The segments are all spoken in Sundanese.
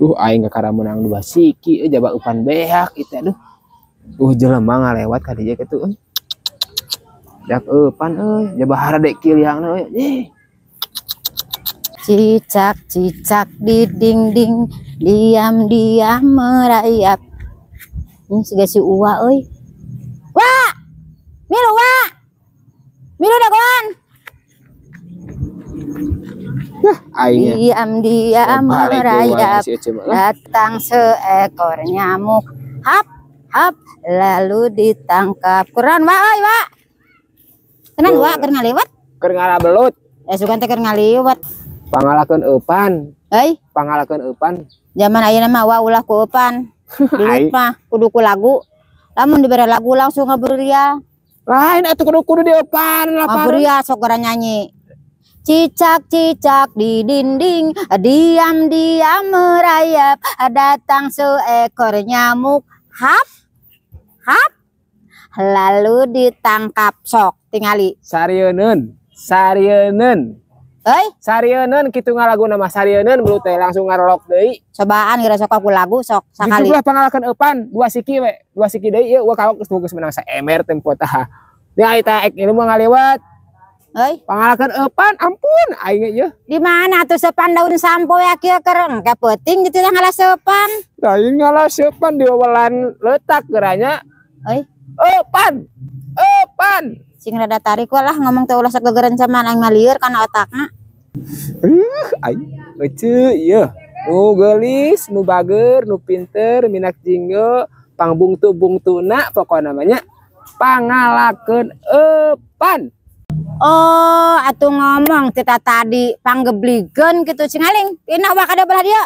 Duh, aing kakara meunang dua siki euy, jaba eupan beak itu, aduh. Jelema ngalewat ka dieu kitu euy. Jak eupan euy, jaba harade kiliangna euy. Ih. Cicak-cicak di dinding, diam-diam merayap. Ini siga si Uwa euy. Wa! Milu, Wa! Milu dagoan. Aing Diam-diam balik deui wae merayap. Si Ece mah lah. Datang seekor nyamuk. Hap, hap, lalu ditangkap. Kuran, Wa, euy, Wa. Tenan, Wa, keur ngaliwat. Keur ngala belut. Eh, sugan teh keur ngaliwat. Pangalakeun eupan, Euy, pangalakeun eupan. Zaman ayeuna mah, Wa, ulah ku eupan. Duit mah kudu ku lagu. Lamun dibere lagu langsung ngaburial. Lain atuh, kudu kudu dieupan lapar. Ngaburial sok gara nyanyi. Cicak-cicak di dinding, diam-diam merayap, datang seekor nyamuk, hap, hap, lalu ditangkap, sok tingali. Sarieun, sarieun. Euy, Sarieun kitu ngalagu nama sarieun belut teh langsung ngarolok deui. Cobaan kira sok aku lagu sok sakali. Gitu lah, pangalakeun eupan dua siki we, dua siki deui ieu, wah, kawak geus geus menang saemer tempo tah. Nya eta ek ilmu ngaliwat. Euy, Pangalakeun eupan, ampun aing ieu. Di mana tuh sepan daun sampo ya kieu keur engke peuting gitu teh ngalah sepan. Lain ngalah seupan, di wewelan letak geranya. Euy, Eupan. Eupan. Sing rada tarik lah ngomong teh, ulah sagegeran sama aing mah lieur kana otakna. Aing ece ieu. Nu geulis, nu bager, nu pinter, minak jinggo, pangbungtu bungtuna pokokna namanya pangalakeun eupan. Oh, atuh ngomong tita tadi panggebligeun gitu sing aling. Pindah, Wak, kada belah dia.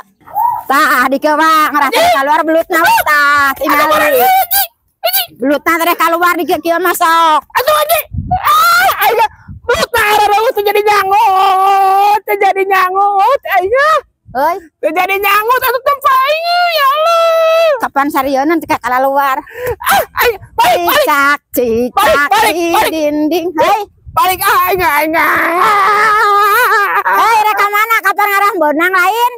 Tah, di kieu, Wak, ngerasa keluar belutna, Wak, tah, tingali. Belutna teh keluar di kieu mah sok. Atuh anjing. Ah, aing belutna areureut teu jadi nyangut, teu jadi nyangut aing. Euy, Teu jadi nyangut atuh tempat aing, ya Allah. Kapan sarieun teh keluar. Ah, aing balik balik. Cicak, cicak Balik, balik, di balik. Dinding. Hei, Balik ah, aing aing. Hei, rek ka mana? Kapan ngarah beunang lain?